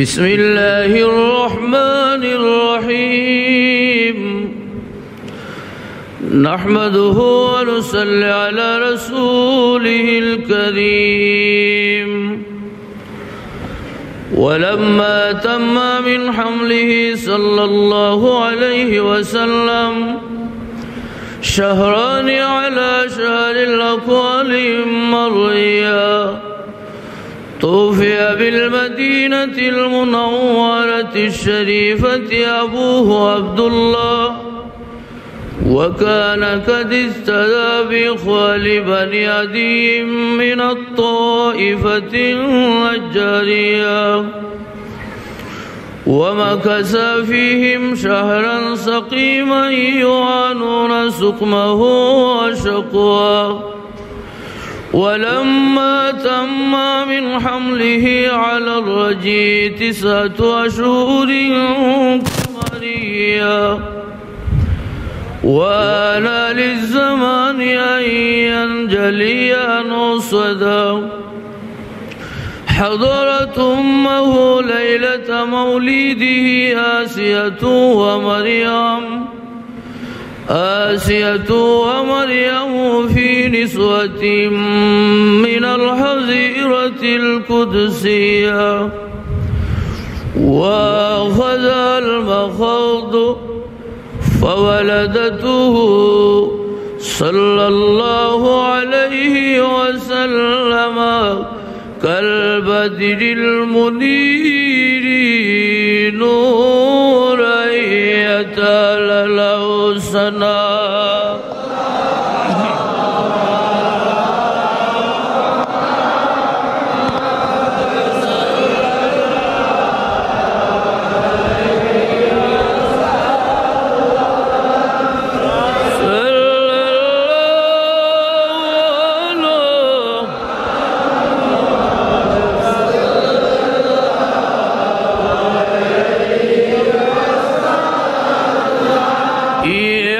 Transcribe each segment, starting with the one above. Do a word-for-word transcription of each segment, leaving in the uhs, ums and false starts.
بسم الله الرحمن الرحيم. نحمده ونصلي على رسوله الكريم. ولما تم من حمله صلى الله عليه وسلم شهران على شهر الأقوال مريا، توفي بالمدينة المنورة الشريفة أبوه عبد الله، وكان قد افتدى بخال بني عدي من الطائفة النجارية، ومكث فيهم شهرا سقيما يعانون سقمه وشقواه. ولما تم من حمله على الرجي تسعة أشهر قمرية، وآن للزمان أن ينجلي عنه الصدى، حضرت أمه ليلة مولده آسية ومريم، آسية ومريم في نسوة من الحظيرة القدسية، وأخذها المخاض فولدته صلى الله عليه وسلم كالبدر المنير نورا يتلألأ له سنا.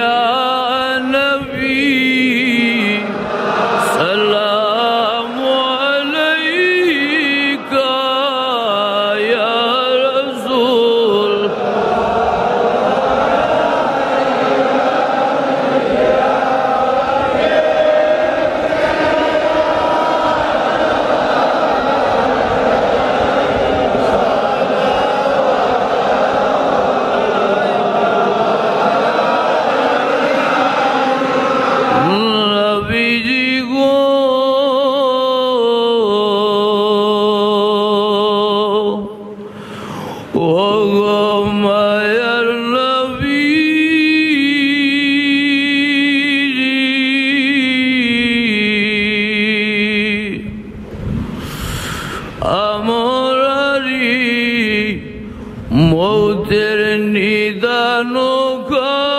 يا نبي، سلام عليك يا رسول. নবীজি গো, ও গো মায়ার নবী, আমরারি মৌতের নিদান কালে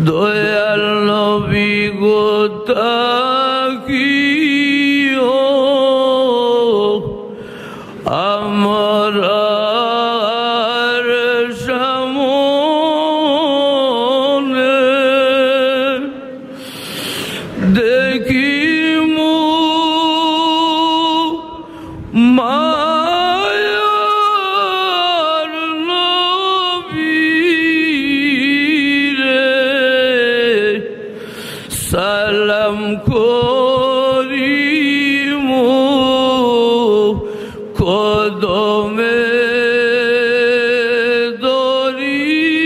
দয়াল নবী গো থাকিও আমরার সামনে। দেখিমু মায়ার নবীরে, সালাম করিমু কদমে ধরিয়ে।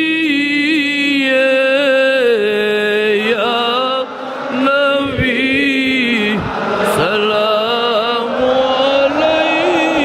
ইয়া নবী, সালাম আলাইকা।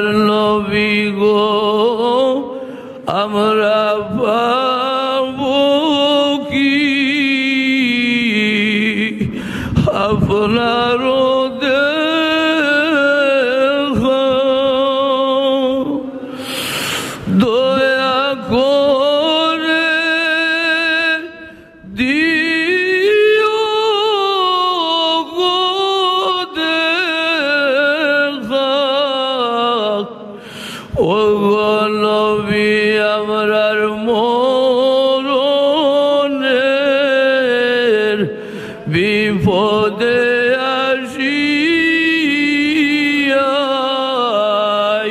নবী গো, আমরা পাবো কি আপনার দেখা? দয়া করে দিও গো দেখা। ও গো নবী, আমরার মরণের বিপদে আসিয়া,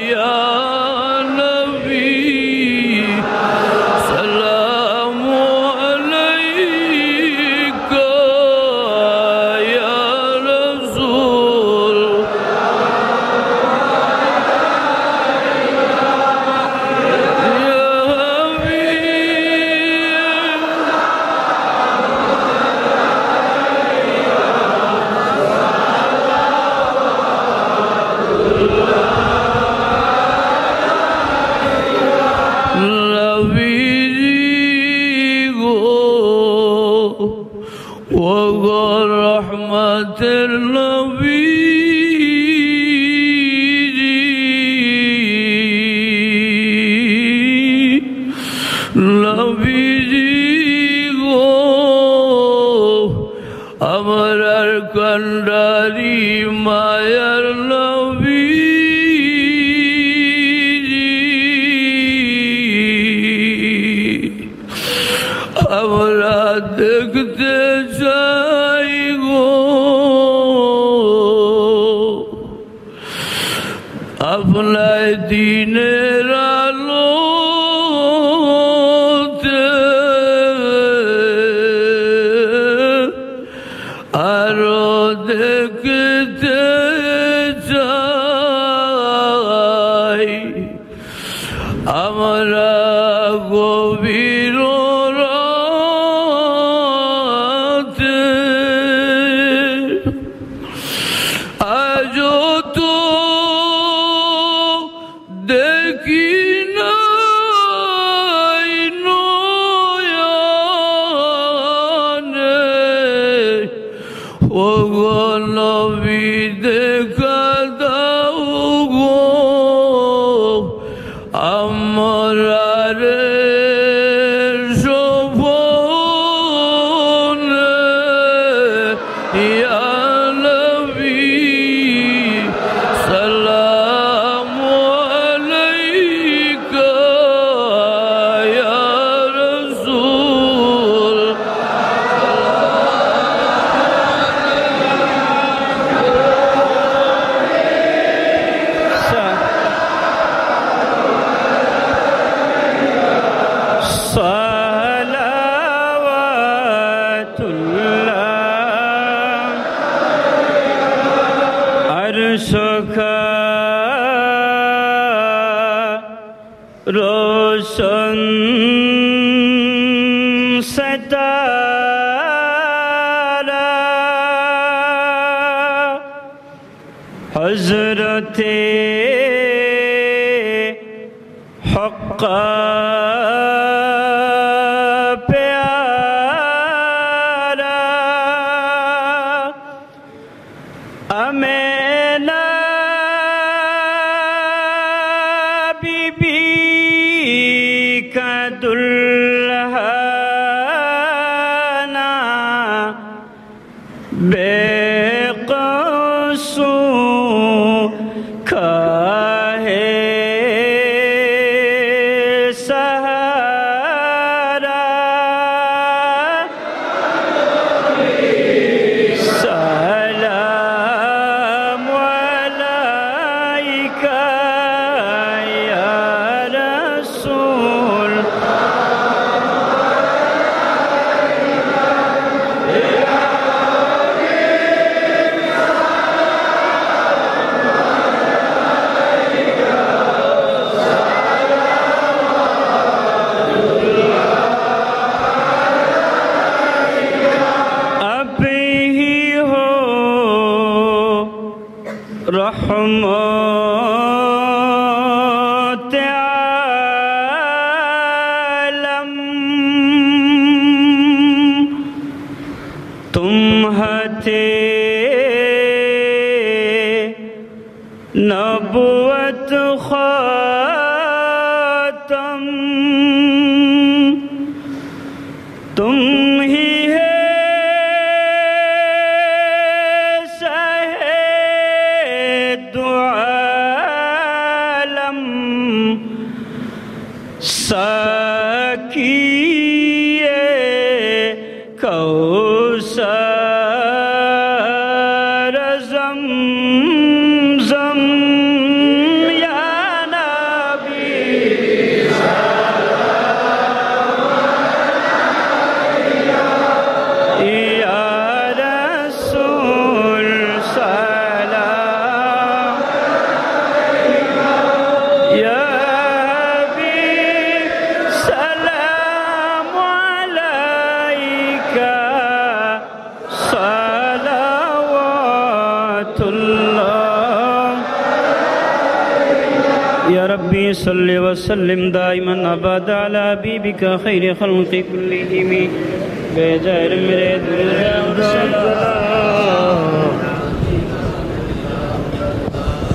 ইয়া নবী, সালামু আলাইকা, ইয়া রাসূল। নবীজি গো, ও গো রহমতের নবীজি, নবীজি গো, আমরার কান্ডারি মায়ার নবীজি। আমরা দেখতে চাই গো আপনায় দিনের আলোতে, আরো দেখতে চাই আমরা গভীর রাতে। আজও তো দেখি নাই নয়নে, ও গো নবী দেখা দাও গো আমরারে স্বপনে। ইয়া নবী, সালামু আলাইকা, ইয়া রাসূল। صلوات الله عرشك روشن ستارا حضرت حق پیارا، آمنہ بی بی کا دلہنا، بے قصور کا ہے سہارا۔ سلام علیک یا رسول تم ہتے نبوت خاتم، تم ہی ہے شاہد عالم، ساقی کوثر زمزم۔ یا نبی، یا رسول، سلام، یا حبیب، سلام علیک، صلوات اللہ۔ یا ربی صل وسلم دائما ابدا علی حبیبک خیر خلق کلہم۔ بے جائے میرے درود و سلام۔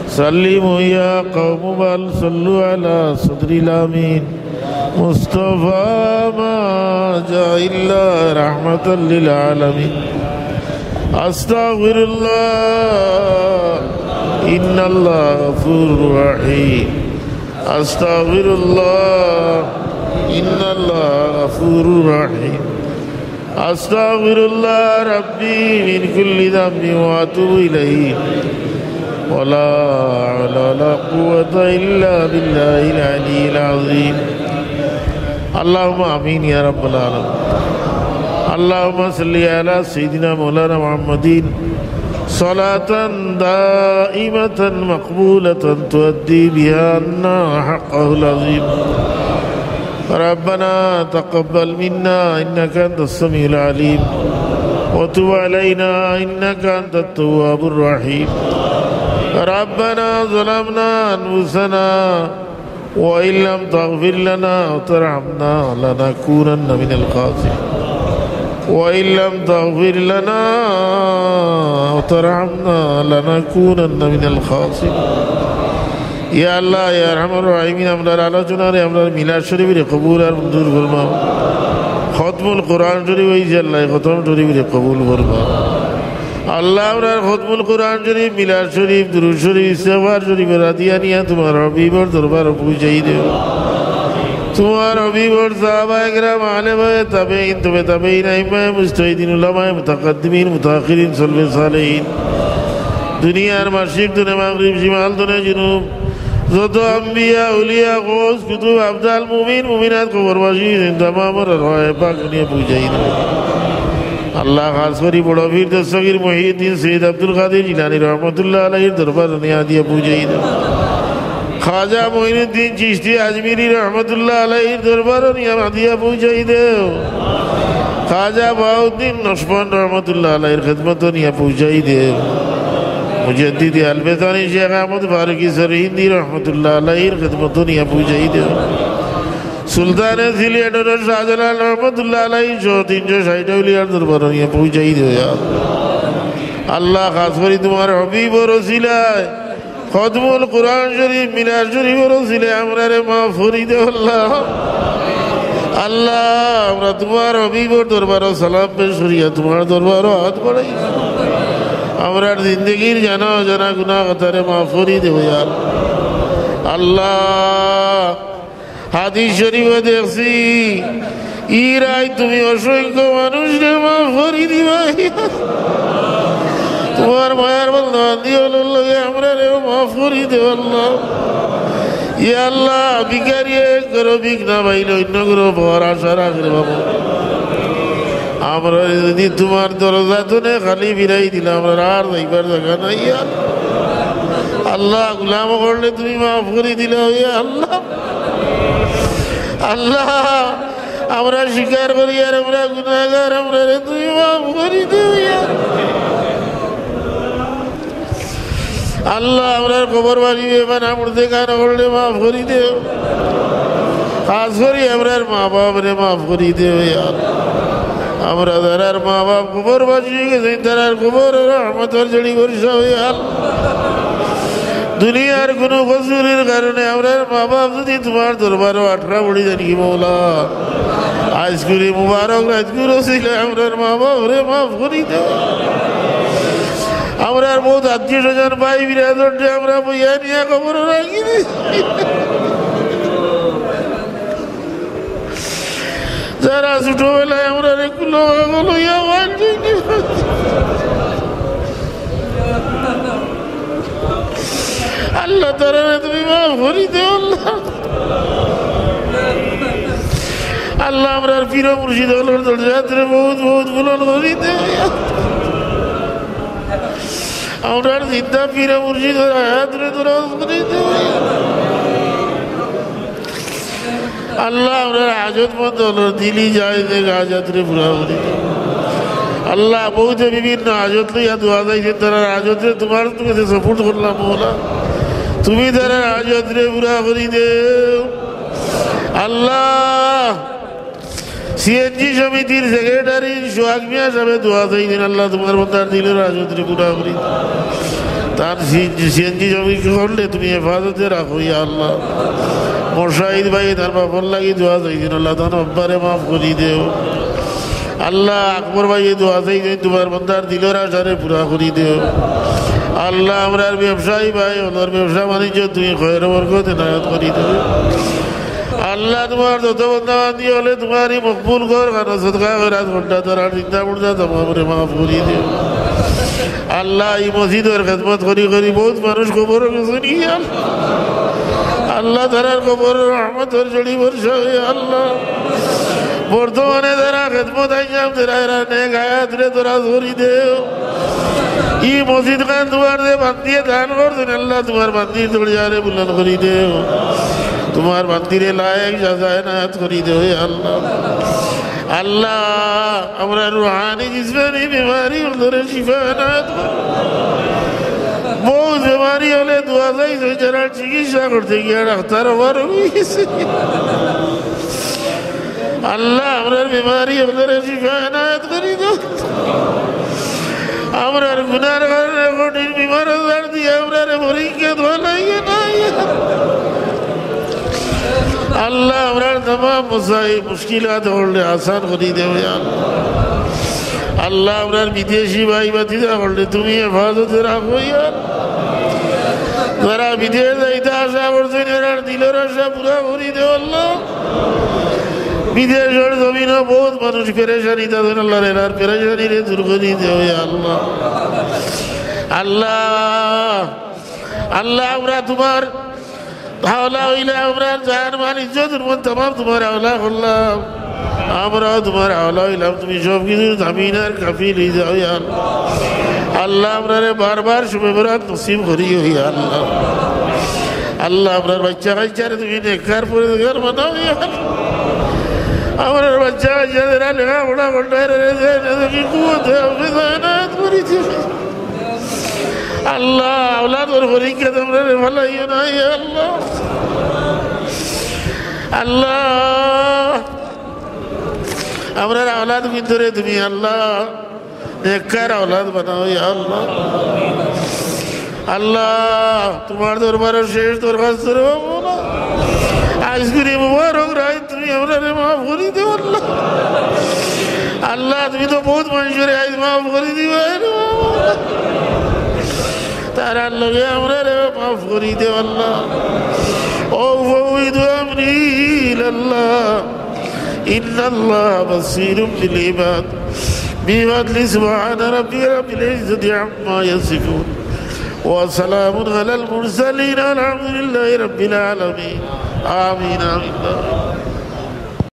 سلموا يا قوم بل صلوا على صدر الأمين مصطفى ما جاء إلا رحمة للعالمين. أستغفر الله، إن الله غفور رحيم. أستغفر الله، إن الله غفور رحيم. أستغفر الله ربي من كل ذنب وأتوب إليه. ولا حول ولا قوة إلا بالله العلي العظيم. اللهم آمين يا رب العالمين. اللهم صل على سيدنا مولانا محمد صلاة دائمة مقبولة تؤدي بها عنا حقه العظيم. ربنا تقبل منا إنك أنت السميع العليم وتب علينا إنك أنت التواب الرحيم. ربنا ظلمنا أنفسنا وإن لم تغفر لنا وترحمنا لنكونن من الخاسرين. وإن لم تغفر لنا وترحمنا لنكونن من الخاسرين. ইয়া আল্লাহ, ইয়া আরহামার রাহিমিন, আমরার আলোচনারে, আমরার মিলাদ শরীফরে কবুল আর মঞ্জুর ফরমাও। খতমুল কোরআন শরীফ অইছে আল্লাহ, খতম শরীফরে কবুল ফরমাও। আল্লাহ, আমরার খতমুল কোরআন শরীফ, মিলাদ শরীফ, দুরূদ শরীফ, ইস্তেগফার শরীফ রাদিয়া নিয়া তুমার হাবিবর দরবারো পৌঁছাই দেও। তুমার হাবিবর সাহাবায়ে কেরাম, আলেমায়ে তাবেঈন, তবে তাবেঈন, আইম্মায়ে মুজতাহিদিন, উলামায়ে মুতাকাদ্দিমিন, মুতাআখিরিন, সলফে সালেহিন, দুনিয়ার মাশরিক তনে মাগরিব, শিমাল তনে জুনুব, যত আম্বিয়া, আউলিয়া, গউস, কুতুব, আবদাল, মুমিন, মুমিনাত, কবরবাসী, তামামর আরওয়াহে পাক নিয়া পৌঁছাই দেও। আল্লাহ, খাস করি বড় পীর দস্তগীর মহিউদ্দিন সৈয়দ আব্দুল কাদির জিলানী রহমতুল্লাহ আলাইহির দরবারো নিয়া দিয়া পৌঁছাই দেও। খাজা মঈনুদ্দিন চিশতি আজমিরি রহমতুল্লাহ আলাইহির দরবারো নিয়া দিয়া পৌঁছাই দেও। খাজা বাহাউদ্দিন নকশবন্দ রহমতুল্লাহ আলাইহির খেদমতো নিয়া পৌঁছাই দেও। মুজাদ্দিদে আলবেতানি শেখ আহমদ ফারুকী সরহিন্দি রহমতুল্লাহ আলাইহির খেদমতো নিয়া পৌঁছাই দেও। সুলতানে সিলেটর শাহজালাল রহমতুল্লাহ আলাইহি সহ তিনশো ষাইট আউলিয়ার দরবারো নিয়া পৌঁছাই দেও, ইয়া আল্লাহ। আল্লাহ, খাস করি তুমার হাবিবর উসিলায় খতমুল কোরআন শরীফ, মিলাদ শরীফর উসিলায় আমরারে মাফ করি দেও আল্লাহ। আল্লাহ, আমরা তুমার হাবিবর দরবারো সালাম পেশ করিয়া তুমার দরবারো আত বাড়াই। আমরার জিন্দেগির জানা অজানা গুনাহ খাতারে মাফ করি দেও, ইয়া আল্লাহ। আল্লাহ, হাদিস শরীফো দেখছি, ই রাইত তুমি অসংখ্য মানুষরে মাফ করি দিবায়। তুমার মায়ার বান্দা বান্দি অকলর লগে আমরারেও মাফ করি দেও আল্লাহ। ইয়া আল্লাহ, ভিখারিয়ে এক ঘরো ভিক না পাইলে অইন্য ঘরো পাওয়ার আশা রাখরে বাবা। আমরারে যুদি তুমার দরজা তনে খালি ফিরাই দিলায়, আমরার আর যাইবার জাগা নাই। ইয়া আল্লাহ, গুলাম অকলরে তুমি মাফ করি দিলাও, ইয়া আল্লাহ। আল্লাহ, আমরা স্বীকার করি আর আমরা গুনাহগার, আমরারে তুমি মাফ করি দেও, ইয়া আল্লাহ। আল্লাহ, আমরার কবরবাসী বেপানা মুর্দেগান অকলরে মাফ করি দেও। খাস করি আমরার মা বাপরে মাফ করি দেও, ইয়া আল্লাহ। আমরা যারার মা বাপ কবরবাসী অই গেছইন, তারার কবরো রহমতর ঝড়ি বর্ষা অইয়া আল্লাহ। দুনিয়ার কুনু কসুরর কারণে আমরার মা বাপ যুদি তুমার দরবারো আটকা পড়ি যাইন গি মওলা, আইজকুর ই মুবারক রাইতকুর উছিলায় আমরার মা বাপরে মাফ করি দেও। আমরার বউত আত্মীয় স্বজন ভাই বিরাদররে আমরা বইয়া নিয়া কবরো রাখি দিছি। যারা ছোটবেলায় আমরারে কুলো লইয়া মানছি, আল্লাহ তারারে তুমি মাফ করি দেও আল্লাহ। আল্লাহ আমরার পীর মুর্শিদ অকলর দরজাতরে বউত বউত বুলন্দ করি দেও। আমরার জিন্দা পীর মুর্শিদর হায়াতরে দরাজ করি দেও। আল্লাহ, আমরার হাজতমন্দ অকলর দিলি জায়েজ হাজতরে পুরা করি দেও। আল্লাহ, বউতে বিভিন্ন হাজত লইয়া দোয়া চাইছইন, তারার হাজতরে তুমার কাছে সুপুর্দ করলাম মওলা, তুমি তারার হাজতরে পুরা করি দেও। আল্লাহ, সিএনজি সমিতির সেক্রেটারি সোহাগ মিয়া সাবে দোয়া চাইছইন, আল্লাহ তুমার বন্দার দিলর হাজতরে পুরা করি দেও। তার সিএনজি, সিএনজি সমিতি অকলরে তুমি হেফাজতে রাখো ইয়া আল্লাহ। মোশাহিদ ভাই তার বাপর লাগি দোয়া চাইছইন, আল্লাহ তান আব্বারে মাফ করি দেও। আল্লাহ আকবর ভাইয়ে দোয়া চাইছইন, তুমার বন্দার দিলর আশারে পুরা করি দেও। আল্লাহ আমরার ব্যবসায়ী ভাই অকলর ব্যবসা বাণিজ্য তুমি খয়র বরকত এনায়েত করি দেও। আল্লাহ, তুমার যত বন্দা বান্দি অকলে তুমার ই মকবুল ঘরখানো সদকা খয়রাত বন্ডা তারার জিন্দা মুর্দা তামামরে মাফ করি দেও। আল্লাহ, ই মসজিদর খেদমত করি করি বউত মানুষ কবরো গেছইন গি আল্লাহ। আল্লাহ, তারার কবরো রহমতর ঝড়ি বর্ষা অইয়া আল্লাহ। বর্তমানে যারা খেদমত আঞ্জাম দেরা, এরার নেক হায়াতরে দরাজ করি দেও। ই মসজিদখান তুমার যে বান্দিয়ে দান করছইন, আল্লাহ, তুমার বান্দির দরজারে বুলন্দ করি দেও। তুমার বান্দিরে লায়েক সাজা এনায়েত করি দেও, ইয়া আল্লাহ। আল্লাহ, আমরার রুহানি জিসমানি বেমারি অকলরে শিফা এনায়েত করো। বউত বেমারি অকলে দোয়া চাইছইন, যারা চিকিৎসা করতে গিয়া ডাক্তার অবার অই গেছে। আল্লাহ, আমরার বেমারি অকলরে শিফা এনায়েত করি দেও। আমরার গুনার কারণে কঠিন বেমার আজার দিয়া আমরারে পরীক্ষা দেওয়া লাগে না। আল্লাহ, আমরার তামাম মুসাইব মুশকিলাত অকলরে আসান করি দেও ইয়া আল্লাহ। আল্লাহ, আমরার বিদেশি ভাই ভাতিজা অকলরে তুমি হেফাজতে রাখো ইয়া আল্লাহ। যারা বিদেশ যাইতা আশা করছইন, এরার দিলর আশা পুরা করি দেও আল্লাহ। বিদেশর জমিনো বউত মানুষ পেরেশানিত আছইন, আল্লাহ, এরার পেরেশানিরে দূর করি দেও, ইয়া আল্লাহ। আল্লাহ, আল্লাহ, আমরা তুমার হাওলা অইলাম, আমরা জান মাল ইজ্জত মন তামাম তুমার হাওলা করলাম। আমরাও তুমার হাওলা অইলাম, তুমি সব কিছুর জামিন আর কাফিল অই যাও, ইয়া আল্লাহ। আল্লাহ, আমরারে বারবার শবে বরাত নসিব করিও, ইয়া আল্লাহ। আল্লাহ, আমরার বাচ্চা কাচ্চারে তুমি নেককার পরেজগার বানাও, ইয়া আল্লাহ। আমরার বাচ্চা কাচ্চা যারা লেখাপড়া করতে পারে না, তুমি কুয়াতে হাফেজ এনায়েত করি দিও। আল্লাহ, আওলাদর পরীক্ষাত আমরারে ফালাইও না, ইয়া আল্লাহ। আল্লাহ, আমরার আওলাদ ভিতরে তুমি আল্লাহ নেককার আওলাদ বানাও, ইয়া আল্লাহ। আল্লাহ, তুমার দরবারো শেষ দরখাস্ত রে বাবা, আইজকুর ই মুবারক রাইত তুমি আমরারে মাফ করি দেও আল্লাহ। আল্লাহ, তুমি তো বউত মানষরে আইজ মাফ করি দিবায় রে বাবা। তারার লগে আমরারে মাফ করি দেও আল্লাহ। وأفوض أمري إلى الله إن الله بصير بالعباد. بفضل سبحان ربك رب العزة عما يصفون. وسلام على المرسلين والحمد لله رب العالمين. آمين، آمين.